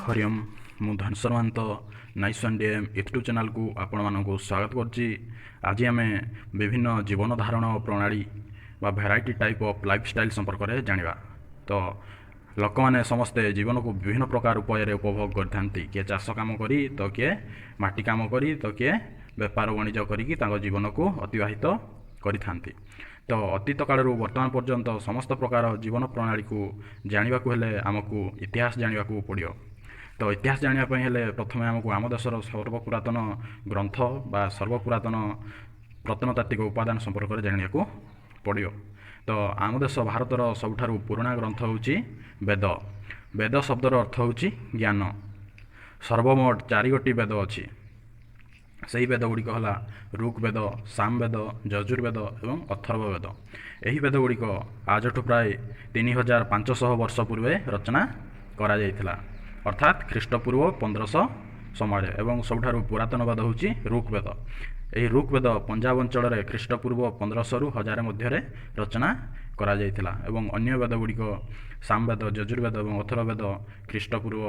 ହରିଓମ୍। ମୁଁ Dhaneswar Mahanta, nice one DM YouTube ଚ୍ୟାନେଲ୍କୁ ଆପଣମାନଙ୍କୁ ସ୍ୱାଗତ କରୁଛି। ଆଜି ଆମେ ବିଭିନ୍ନ ଜୀବନ ଧାରଣ ପ୍ରଣାଳୀ ବା variety type of lifestyle ସମ୍ପର୍କରେ ଜାଣିବା। ତ ଲୋକମାନେ ସମସ୍ତେ ଜୀବନକୁ ବିଭିନ୍ନ ପ୍ରକାର ଉପାୟରେ ଉପଭୋଗ କରିଥାନ୍ତି। କିଏ ଚାଷ କାମ କରି, ତ କିଏ ମାଟି କାମ କରି, ତ କିଏ ବେପାର ବାଣିଜ୍ୟ କରିକି ତାଙ୍କ ଜୀବନକୁ ଅତିବାହିତ କରିଥାନ୍ତି। ତ ଅତୀତ କାଳରୁ ବର୍ତ୍ତମାନ ପର୍ଯ୍ୟନ୍ତ ସମସ୍ତ ପ୍ରକାର ଜୀବନ ପ୍ରଣାଳୀକୁ ଜାଣିବାକୁ ହେଲେ ଆମକୁ ଇତିହାସ ଜାଣିବାକୁ ପଡ଼ିବ। ତ ଇତିହାସ ଜାଣିବା ପାଇଁ ହେଲେ ପ୍ରଥମେ ଆମକୁ ଆମ ଦେଶର ସର୍ବପୁରାତନ ଗ୍ରନ୍ଥ ବା ସର୍ବପୁରାତନ ପ୍ରତ୍ନତାତ୍ତ୍ୱିକ ଉପାଦାନ ସମ୍ପର୍କରେ ଜାଣିବାକୁ ପଡ଼ିବ। ତ ଆମ ଦେଶ ଭାରତର ସବୁଠାରୁ ପୁରୁଣା ଗ୍ରନ୍ଥ ହେଉଛି ବେଦ। ବେଦ ଶବ୍ଦର ଅର୍ଥ ହେଉଛି ଜ୍ଞାନ। ସର୍ବମୋଟ ଚାରିଗୋଟି ବେଦ ଅଛି। ସେହି ବେଦ ଗୁଡ଼ିକ ହେଲା ଋକ୍ ବେଦ, ସାମବେଦ, ଯଜୁର୍ବେଦ ଏବଂ ଅଥର୍ବ ବେଦ। ଏହି ବେଦ ଗୁଡ଼ିକ ଆଜଠୁ ପ୍ରାୟ 3500 ବର୍ଷ ପୂର୍ବେ ରଚନା କରାଯାଇଥିଲା, ଅର୍ଥାତ୍ ଖ୍ରୀଷ୍ଟପୂର୍ବ 1500 ସମୟରେ। ଏବଂ ସବୁଠାରୁ ପୁରାତନ ବେଦ ହେଉଛି ଋକ୍ ବେଦ। ଏହି ଋକ୍ ବେଦ ପଞ୍ଜାବ ଅଞ୍ଚଳରେ ଖ୍ରୀଷ୍ଟପୂର୍ବ 1500ରୁ 1000 ମଧ୍ୟରେ ରଚନା କରାଯାଇଥିଲା ଏବଂ ଅନ୍ୟ ବେଦ ଗୁଡ଼ିକ ସାମବେଦ, ଯଜୁର୍ବେଦ ଏବଂ ଅଥର୍ବବେଦ ଖ୍ରୀଷ୍ଟପୂର୍ବ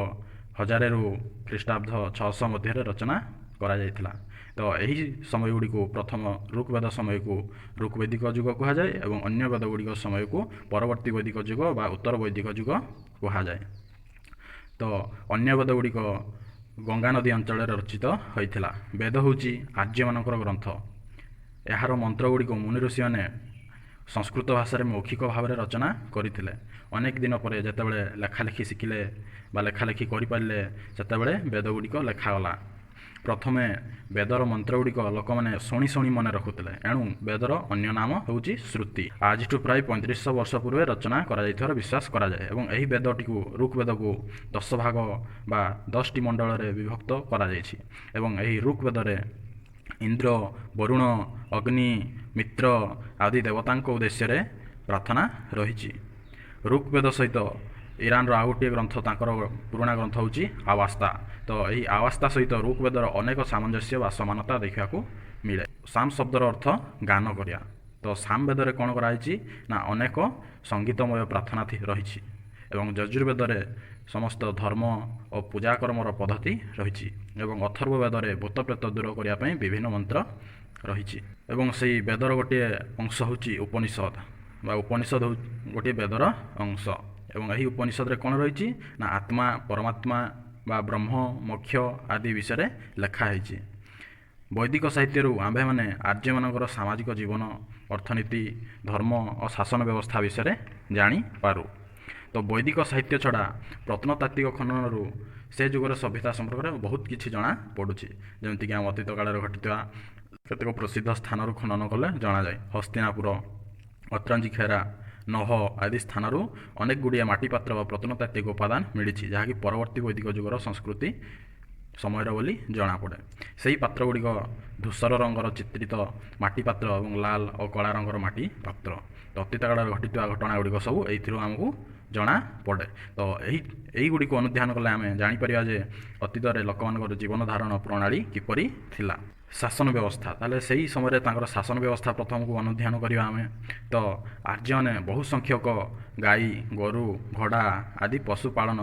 1000ରୁ ଖ୍ରୀଷ୍ଟାବ୍ଦ 600 ମଧ୍ୟରେ ରଚନା କରାଯାଇଥିଲା। ତ ଏହି ସମୟ ଗୁଡ଼ିକୁ, ପ୍ରଥମ ଋକ୍ବେଦ ସମୟକୁ ଋକ୍ବୈଦିକ ଯୁଗ କୁହାଯାଏ ଏବଂ ଅନ୍ୟ ବେଦ ଗୁଡ଼ିକ ସମୟକୁ ପରବର୍ତ୍ତୀ ବୈଦିକ ଯୁଗ ବା ଉତ୍ତର ବୈଦିକ ଯୁଗ କୁହାଯାଏ। ତ ଅନ୍ୟ ବେଦ ଗୁଡ଼ିକ ଗଙ୍ଗା ନଦୀ ଅଞ୍ଚଳରେ ରଚିତ ହୋଇଥିଲା। ବେଦ ହେଉଛି ଆର୍ଯ୍ୟମାନଙ୍କର ଗ୍ରନ୍ଥ। ଏହାର ମନ୍ତ୍ର ଗୁଡ଼ିକୁ ମୁନି ଋଷିମାନେ ସଂସ୍କୃତ ଭାଷାରେ ମୌଖିକ ଭାବରେ ରଚନା କରିଥିଲେ। ଅନେକ ଦିନ ପରେ ଯେତେବେଳେ ଲେଖାଲେଖି ଶିଖିଲେ ବା ଲେଖାଲେଖି କରିପାରିଲେ, ସେତେବେଳେ ବେଦ ଗୁଡ଼ିକ ଲେଖାଗଲା। ପ୍ରଥମେ ବେଦର ମନ୍ତ୍ର ଗୁଡ଼ିକ ଲୋକମାନେ ଶୁଣି ଶୁଣି ମନେ ରଖୁଥିଲେ। ଏଣୁ ବେଦର ଅନ୍ୟ ନାମ ହେଉଛି ଶ୍ରୁତି। ଆଜିଠୁ ପ୍ରାୟ 3500 ବର୍ଷ ପୂର୍ବେ ରଚନା କରାଯାଇଥିବାର ବିଶ୍ୱାସ କରାଯାଏ ଏବଂ ଏହି ବେଦଟିକୁ, ଋକ୍ ବେଦକୁ 10 ଭାଗ ବା 10ଟି ମଣ୍ଡଳରେ ବିଭକ୍ତ କରାଯାଇଛି ଏବଂ ଏହି ଋକ୍ ବେଦରେ ଇନ୍ଦ୍ର, ବରୁଣ, ଅଗ୍ନି, ମିତ୍ର ଆଦି ଦେବତାଙ୍କ ଉଦ୍ଦେଶ୍ୟରେ ପ୍ରାର୍ଥନା ରହିଛି। ଋକ୍ ବେଦ ସହିତ ଇରାନର ଆଉ ଗୋଟିଏ ଗ୍ରନ୍ଥ, ତାଙ୍କର ପୁରୁଣା ଗ୍ରନ୍ଥ ହେଉଛି ଆବାସ୍ତା। ତ ଏହି ଆବାସ୍ତା ସହିତ ଋକ୍ ବେଦର ଅନେକ ସାମଞ୍ଜସ୍ୟ ବା ସମାନତା ଦେଖିବାକୁ ମିଳେ। ସାମ ଶବ୍ଦର ଅର୍ଥ ଗାନ କରିବା। ତ ସାମ ବେଦରେ କ'ଣ କରାଯାଇଛି ନା ଅନେକ ସଙ୍ଗୀତମୟ ପ୍ରାର୍ଥନା ରହିଛି ଏବଂ ଯଜୁର୍ବେଦରେ ସମସ୍ତ ଧର୍ମ ଓ ପୂଜା କର୍ମର ପଦ୍ଧତି ରହିଛି ଏବଂ ଅଥର୍ବ ବେଦରେ ଭୂତ ପ୍ରେତ ଦୂର କରିବା ପାଇଁ ବିଭିନ୍ନ ମନ୍ତ୍ର ରହିଛି। ଏବଂ ସେଇ ବେଦର ଗୋଟିଏ ଅଂଶ ହେଉଛି ଉପନିଷଦ ବା ଉପନିଷଦ ହେଉଛି ଗୋଟିଏ ବେଦର ଅଂଶ। ଏବଂ ଏହି ଉପନିଷଦରେ କ'ଣ ରହିଛି ନା ଆତ୍ମା, ପରମାତ୍ମା ବା ବ୍ରହ୍ମ, ମୋକ୍ଷ ଆଦି ବିଷୟରେ ଲେଖା ହେଇଛି। ବୈଦିକ ସାହିତ୍ୟରୁ ଆମ୍ଭେମାନେ ଆର୍ଯ୍ୟମାନଙ୍କର ସାମାଜିକ ଜୀବନ, ଅର୍ଥନୀତି, ଧର୍ମ ଓ ଶାସନ ବ୍ୟବସ୍ଥା ବିଷୟରେ ଜାଣିପାରୁ। ତ ବୈଦିକ ସାହିତ୍ୟ ଛଡ଼ା ପ୍ରତ୍ନତାତ୍ତ୍ୱିକ ଖନନରୁ ସେ ଯୁଗର ସଭ୍ୟତା ସମ୍ପର୍କରେ ବହୁତ କିଛି ଜଣା ପଡ଼ୁଛି। ଯେମିତିକି ଆମ ଅତୀତ କାଳରେ ଘଟିଥିବା କେତେକ ପ୍ରସିଦ୍ଧ ସ୍ଥାନରୁ ଖନନ କଲେ ଜଣାଯାଏ। ହସ୍ତିନାପୁର, ଅତ୍ରଞ୍ଜି ଖେରା, ନହ ଆଦି ସ୍ଥାନରୁ ଅନେକ ଗୁଡ଼ିଏ ମାଟି ପାତ୍ର ବା ପ୍ରତ୍ନତାତ୍ତ୍ୱିକ ଉପାଦାନ ମିଳିଛି, ଯାହାକି ପରବର୍ତ୍ତୀ ବୈଦିକ ଯୁଗର ସଂସ୍କୃତି ସମୟର ବୋଲି ଜଣାପଡ଼େ। ସେହି ପାତ୍ର ଗୁଡ଼ିକ ଧୂସର ରଙ୍ଗର ଚିତ୍ରିତ ମାଟି ପାତ୍ର ଏବଂ ଲାଲ ଓ କଳା ରଙ୍ଗର ମାଟି ପାତ୍ର। ତ ଅତୀତ କାଳରେ ଘଟିଥିବା ଘଟଣା ଗୁଡ଼ିକ ସବୁ ଏଇଥିରୁ ଆମକୁ ଜଣାପଡ଼େ। ତ ଏଇଗୁଡ଼ିକୁ ଅନୁଧ୍ୟାନ କଲେ ଆମେ ଜାଣିପାରିବା ଯେ ଅତୀତରେ ଲୋକମାନଙ୍କର ଜୀବନ ଧାରଣ ପ୍ରଣାଳୀ କିପରି ଥିଲା। ଶାସନ ବ୍ୟବସ୍ଥା, ତାହେଲେ ସେହି ସମୟରେ ତାଙ୍କର ଶାସନ ବ୍ୟବସ୍ଥା ପ୍ରଥମକୁ ଅନୁଧ୍ୟାନ କରିବା ଆମେ। ତ ଆର୍ଯ୍ୟମାନେ ବହୁ ସଂଖ୍ୟକ ଗାଈ, ଗୋରୁ, ଘୋଡ଼ା ଆଦି ପଶୁପାଳନ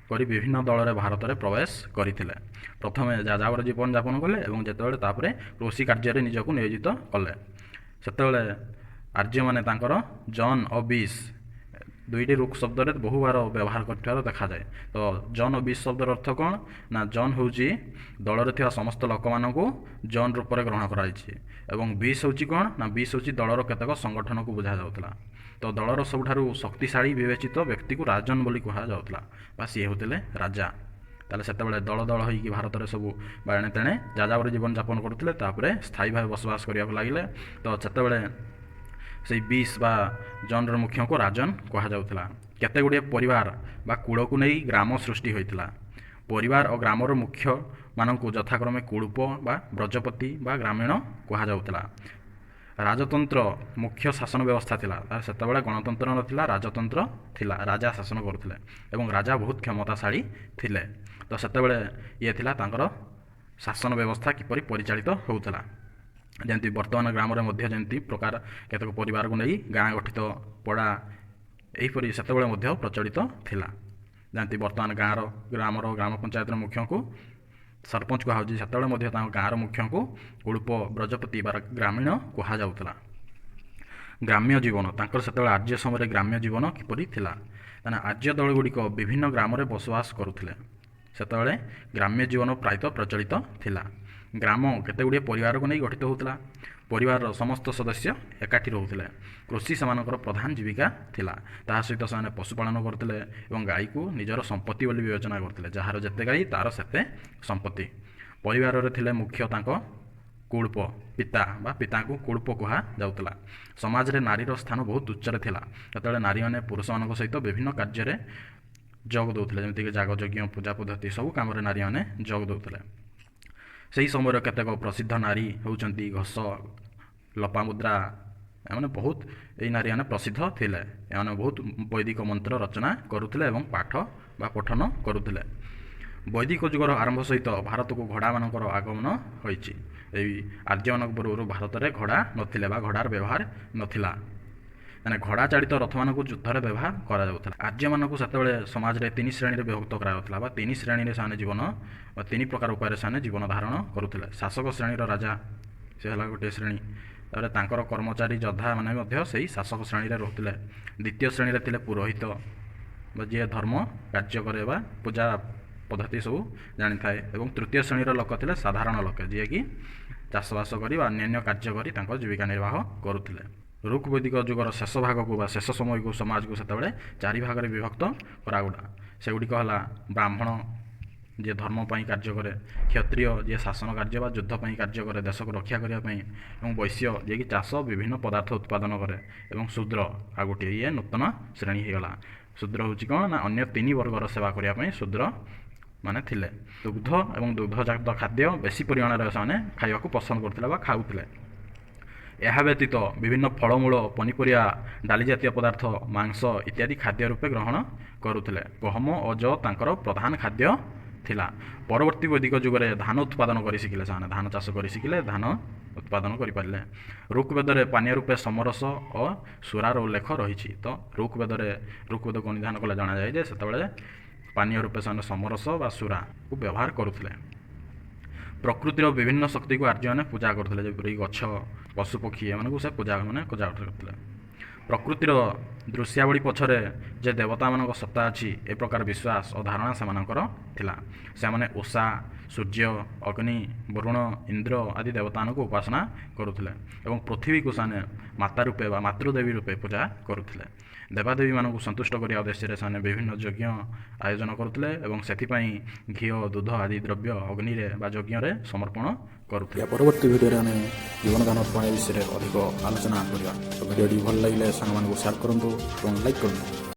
କରି ବିଭିନ୍ନ ଦଳରେ ଭାରତରେ ପ୍ରବେଶ କରିଥିଲେ। ପ୍ରଥମେ ଯାଯାବର ଜୀବନଯାପନ କଲେ ଏବଂ ଯେତେବେଳେ ତାପରେ କୃଷି କାର୍ଯ୍ୟରେ ନିଜକୁ ନିୟୋଜିତ କଲେ, ସେତେବେଳେ ଆର୍ଯ୍ୟମାନେ ତାଙ୍କର ଜନ୍ ଓ ବିସ୍ ଦୁଇଟି ରୁକ୍ ଶବ୍ଦରେ ବହୁବାର ବ୍ୟବହାର କରିଥିବାର ଦେଖାଯାଏ। ତ ଜନ୍ ଓ ବିସ୍ ଶବ୍ଦର ଅର୍ଥ କ'ଣ ନା ଜନ୍ ହେଉଛି ଦଳରେ ଥିବା ସମସ୍ତ ଲୋକମାନଙ୍କୁ ଜନ୍ ରୂପରେ ଗ୍ରହଣ କରାଯାଇଛି ଏବଂ ବିସ୍ ହେଉଛି କ'ଣ ନା ବିସ୍ ହେଉଛି ଦଳର କେତେକ ସଂଗଠନକୁ ବୁଝାଯାଉଥିଲା। ତ ଦଳର ସବୁଠାରୁ ଶକ୍ତିଶାଳୀ ବିବେଚିତ ବ୍ୟକ୍ତିକୁ ରାଜନ ବୋଲି କୁହାଯାଉଥିଲା ବା ସିଏ ହେଉଥିଲେ ରାଜା। ତାହେଲେ ସେତେବେଳେ ଦଳ ଦଳ ହୋଇକି ଭାରତରେ ସବୁ ବା ଏଣେ ତେଣେ ଯାଯାବର ଜୀବନଯାପନ କରୁଥିଲେ। ତାପରେ ସ୍ଥାୟୀ ଭାବେ ବସବାସ କରିବାକୁ ଲାଗିଲେ। ତ ସେତେବେଳେ ସେଇ ବିସ୍ ବା ଜନ୍ର ମୁଖ୍ୟଙ୍କୁ ରାଜନ କୁହାଯାଉଥିଲା। କେତେ ଗୁଡ଼ିଏ ପରିବାର ବା କୂଳକୁ ନେଇ ଗ୍ରାମ ସୃଷ୍ଟି ହୋଇଥିଲା। ପରିବାର ଓ ଗ୍ରାମର ମୁଖ୍ୟମାନଙ୍କୁ ଯଥାକ୍ରମେ କୁଳୁପ ବା ବ୍ରଜପତି ବା ଗ୍ରାମୀଣ କୁହାଯାଉଥିଲା। ରାଜତନ୍ତ୍ର ମୁଖ୍ୟ ଶାସନ ବ୍ୟବସ୍ଥା ଥିଲା। ସେତେବେଳେ ଗଣତନ୍ତ୍ର ନଥିଲା, ରାଜତନ୍ତ୍ର ଥିଲା। ରାଜା ଶାସନ କରୁଥିଲେ ଏବଂ ରାଜା ବହୁତ କ୍ଷମତାଶାଳୀ ଥିଲେ। ତ ସେତେବେଳେ ଇଏ ଥିଲା ତାଙ୍କର ଶାସନ ବ୍ୟବସ୍ଥା କିପରି ପରିଚାଳିତ ହେଉଥିଲା। ଯେମିତି ବର୍ତ୍ତମାନ ଗ୍ରାମରେ ମଧ୍ୟ ଯେମିତି ପ୍ରକାର କେତେକ ପରିବାରକୁ ନେଇ ଗାଁ ଗଠିତ, ପଡ଼ା, ଏହିପରି ସେତେବେଳେ ମଧ୍ୟ ପ୍ରଚଳିତ ଥିଲା। ଯେମିତି ବର୍ତ୍ତମାନ ଗାଁର, ଗ୍ରାମର, ଗ୍ରାମ ପଞ୍ଚାୟତର ମୁଖ୍ୟଙ୍କୁ ସରପଞ୍ଚ କୁହାହେଉଛି, ସେତେବେଳେ ମଧ୍ୟ ତାଙ୍କ ଗାଁର ମୁଖ୍ୟଙ୍କୁ କୁଳୁପ, ବ୍ରଜପତି ବା ଗ୍ରାମୀଣ କୁହାଯାଉଥିଲା। ଗ୍ରାମ୍ୟ ଜୀବନ ତାଙ୍କର ସେତେବେଳେ, ଆର୍ଯ୍ୟ ସମୟରେ ଗ୍ରାମ୍ୟ ଜୀବନ କିପରି ଥିଲା? କାହିଁକିନା ଆର୍ଯ୍ୟ ଦଳଗୁଡ଼ିକ ବିଭିନ୍ନ ଗ୍ରାମରେ ବସବାସ କରୁଥିଲେ। ସେତେବେଳେ ଗ୍ରାମ୍ୟ ଜୀବନ ପ୍ରାୟତଃ ପ୍ରଚଳିତ ଥିଲା। ଗ୍ରାମ କେତେ ଗୁଡ଼ିଏ ପରିବାରକୁ ନେଇ ଗଠିତ ହେଉଥିଲା। ପରିବାରର ସମସ୍ତ ସଦସ୍ୟ ଏକାଠି ରହୁଥିଲେ। କୃଷି ସେମାନଙ୍କର ପ୍ରଧାନ ଜୀବିକା ଥିଲା। ତାହା ସହିତ ସେମାନେ ପଶୁପାଳନ କରୁଥିଲେ ଏବଂ ଗାଈକୁ ନିଜର ସମ୍ପତ୍ତି ବୋଲି ବିବେଚନା କରୁଥିଲେ। ଯାହାର ଯେତେ ଗାଈ, ତାର ସେତେ ସମ୍ପତ୍ତି। ପରିବାରରେ ଥିଲେ ମୁଖ୍ୟ ତାଙ୍କ କୁଳୁପ ପିତା ବା ପିତାଙ୍କୁ କୁଳୁପ କୁହାଯାଉଥିଲା। ସମାଜରେ ନାରୀର ସ୍ଥାନ ବହୁତ ଉଚ୍ଚରେ ଥିଲା। ସେତେବେଳେ ନାରୀମାନେ ପୁରୁଷମାନଙ୍କ ସହିତ ବିଭିନ୍ନ କାର୍ଯ୍ୟରେ ଯୋଗ ଦେଉଥିଲେ, ଯେମିତିକି ଯାଗଯଜ୍ଞ, ପୂଜା ପଦ୍ଧତି, ସବୁ କାମରେ ନାରୀମାନେ ଯୋଗ ଦେଉଥିଲେ। ସେହି ସମୟର କେତେକ ପ୍ରସିଦ୍ଧ ନାରୀ ହେଉଛନ୍ତି ଘୋଷ, ଲୋପାମୁଦ୍ରା। ଏମାନେ ବହୁତ, ଏଇ ନାରୀମାନେ ପ୍ରସିଦ୍ଧ ଥିଲେ। ଏମାନେ ବହୁତ ବୈଦିକ ମନ୍ତ୍ର ରଚନା କରୁଥିଲେ ଏବଂ ପାଠ ବା ପଠନ କରୁଥିଲେ। ବୈଦିକ ଯୁଗର ଆରମ୍ଭ ସହିତ ଭାରତକୁ ଘୋଡ଼ାମାନଙ୍କର ଆଗମନ ହୋଇଛି। ଏଇ ଆର୍ଯ୍ୟମାନଙ୍କ ପୂର୍ବରୁ ଭାରତରେ ଘୋଡ଼ା ନଥିଲେ ବା ଘୋଡ଼ାର ବ୍ୟବହାର ନଥିଲା। ମାନେ ଘୋଡ଼ା ଚାଳିତ ରଥମାନଙ୍କୁ ଯୁଦ୍ଧରେ ବ୍ୟବହାର କରାଯାଉଥିଲା। ଆର୍ଯ୍ୟମାନଙ୍କୁ ସେତେବେଳେ ସମାଜରେ ତିନି ଶ୍ରେଣୀରେ ବିଭକ୍ତ କରାଯାଉଥିଲା ବା ତିନି ଶ୍ରେଣୀରେ ସେମାନେ ଜୀବନ ବା ତିନି ପ୍ରକାର ଉପାୟରେ ସେମାନେ ଜୀବନ ଧାରଣ କରୁଥିଲେ। ଶାସକ ଶ୍ରେଣୀର ରାଜା, ସେ ହେଲା ଗୋଟିଏ ଶ୍ରେଣୀ। ତାପରେ ତାଙ୍କର କର୍ମଚାରୀ, ଯୋଦ୍ଧା ମାନେ ମଧ୍ୟ ସେଇ ଶାସକ ଶ୍ରେଣୀରେ ରହୁଥିଲେ। ଦ୍ୱିତୀୟ ଶ୍ରେଣୀରେ ଥିଲେ ପୁରୋହିତ ବା ଯିଏ ଧର୍ମ କାର୍ଯ୍ୟ କରେ ବା ପୂଜା ପଦ୍ଧତି ସବୁ ଜାଣିଥାଏ ଏବଂ ତୃତୀୟ ଶ୍ରେଣୀର ଲୋକ ଥିଲେ ସାଧାରଣ ଲୋକ, ଯିଏକି ଚାଷବାସ କରି ବା ଅନ୍ୟାନ୍ୟ କାର୍ଯ୍ୟ କରି ତାଙ୍କ ଜୀବିକା ନିର୍ବାହ କରୁଥିଲେ। ଋକ୍ ବୈଦିକ ଯୁଗର ଶେଷ ଭାଗକୁ ବା ଶେଷ ସମୟକୁ, ସମାଜକୁ ସେତେବେଳେ ଚାରି ଭାଗରେ ବିଭକ୍ତ କରାଗଲା। ସେଗୁଡ଼ିକ ହେଲା ବ୍ରାହ୍ମଣ, ଯିଏ ଧର୍ମ ପାଇଁ କାର୍ଯ୍ୟ କରେ, କ୍ଷତ୍ରିୟ, ଯିଏ ଶାସନ କାର୍ଯ୍ୟ ବା ଯୁଦ୍ଧ ପାଇଁ କାର୍ଯ୍ୟ କରେ, ଦେଶକୁ ରକ୍ଷା କରିବା ପାଇଁ, ଏବଂ ବୈଶ୍ୟ, ଯିଏକି ଚାଷ, ବିଭିନ୍ନ ପଦାର୍ଥ ଉତ୍ପାଦନ କରେ, ଏବଂ ଶୂଦ୍ର ଆଉ ଗୋଟିଏ, ଇଏ ନୂତନ ଶ୍ରେଣୀ ହେଇଗଲା। ଶୂଦ୍ର ହେଉଛି କ'ଣ ନା ଅନ୍ୟ ତିନି ବର୍ଗର ସେବା କରିବା ପାଇଁ ଶୂଦ୍ର ମାନେ ଥିଲେ। ଦୁଗ୍ଧ ଏବଂ ଦୁଗ୍ଧଜାତ ଖାଦ୍ୟ ବେଶୀ ପରିମାଣରେ ସେମାନେ ଖାଇବାକୁ ପସନ୍ଦ କରୁଥିଲେ ବା ଖାଉଥିଲେ। ଏହା ବ୍ୟତୀତ ବିଭିନ୍ନ ଫଳମୂଳ, ପନିପରିବା, ଡାଲି ଜାତୀୟ ପଦାର୍ଥ, ମାଂସ ଇତ୍ୟାଦି ଖାଦ୍ୟ ରୂପେ ଗ୍ରହଣ କରୁଥିଲେ। ଗହମ ଓ ଯଅ ତାଙ୍କର ପ୍ରଧାନ ଖାଦ୍ୟ ଥିଲା। ପରବର୍ତ୍ତୀ ବୈଦିକ ଯୁଗରେ ଧାନ ଉତ୍ପାଦନ କରି ଶିଖିଲେ। ସେମାନେ ଧାନ ଚାଷ କରି ଶିଖିଲେ, ଧାନ ଉତ୍ପାଦନ କରିପାରିଲେ। ଋଗ୍ବେଦରେ ପାନୀୟ ରୂପେ ସୋମରସ ଓ ସୁରାର ଉଲ୍ଲେଖ ରହିଛି। ତ ଋଗ୍ବେଦରେ, ଋଗ୍ବେଦକୁ ଅନୁଧ୍ୟାନ କଲେ ଜଣାଯାଏ ଯେ ସେତେବେଳେ ପାନୀୟ ରୂପେ ସେମାନେ ସୋମରସ ବା ସୁରାକୁ ବ୍ୟବହାର କରୁଥିଲେ। ପ୍ରକୃତିର ବିଭିନ୍ନ ଶକ୍ତିକୁ ଆର୍ଯ୍ୟମାନେ ପୂଜା କରୁଥିଲେ, ଯେପରିକି ଗଛ, ପଶୁପକ୍ଷୀ, ଏମାନଙ୍କୁ ସେ ପୂଜା ମାନେ ପୂଜା କରୁଥିଲେ। ପ୍ରକୃତିର ଦୃଶ୍ୟାବଳୀ ପଛରେ ଯେ ଦେବତାମାନଙ୍କ ସତ୍ତା ଅଛି, ଏ ପ୍ରକାର ବିଶ୍ୱାସ ଓ ଧାରଣା ସେମାନଙ୍କର ଥିଲା। ସେମାନେ ଉଷା, ସୂର୍ଯ୍ୟ, ଅଗ୍ନି, ବରୁଣ, ଇନ୍ଦ୍ର ଆଦି ଦେବତାମାନଙ୍କୁ ଉପାସନା କରୁଥିଲେ ଏବଂ ପୃଥିବୀକୁ ସେମାନେ ମାତା ରୂପେ ବା ମାତୃଦେବୀ ରୂପେ ପୂଜା କରୁଥିଲେ। ଦେବାଦେବୀମାନଙ୍କୁ ସନ୍ତୁଷ୍ଟ କରିବା ଉଦ୍ଦେଶ୍ୟରେ ସେମାନେ ବିଭିନ୍ନ ଯଜ୍ଞ ଆୟୋଜନ କରୁଥିଲେ ଏବଂ ସେଥିପାଇଁ ଘିଅ, ଦୁଧ ଆଦି ଦ୍ରବ୍ୟ ଅଗ୍ନିରେ ବା ଯଜ୍ଞରେ ସମର୍ପଣ କରୁଥିଲେ। ପରବର୍ତ୍ତୀ ଭିଡ଼ିଓରେ ଆମେ ଜୀବନଧାରଣ ପ୍ରଣାଳୀ ବିଷୟରେ ଅଧିକ ଆଲୋଚନା କରିବା। ତ ଭିଡ଼ିଓଟି ଭଲ ଲାଗିଲେ ସାଙ୍ଗମାନଙ୍କୁ ସେୟାର କରନ୍ତୁ ଏବଂ ଲାଇକ୍ କରନ୍ତୁ।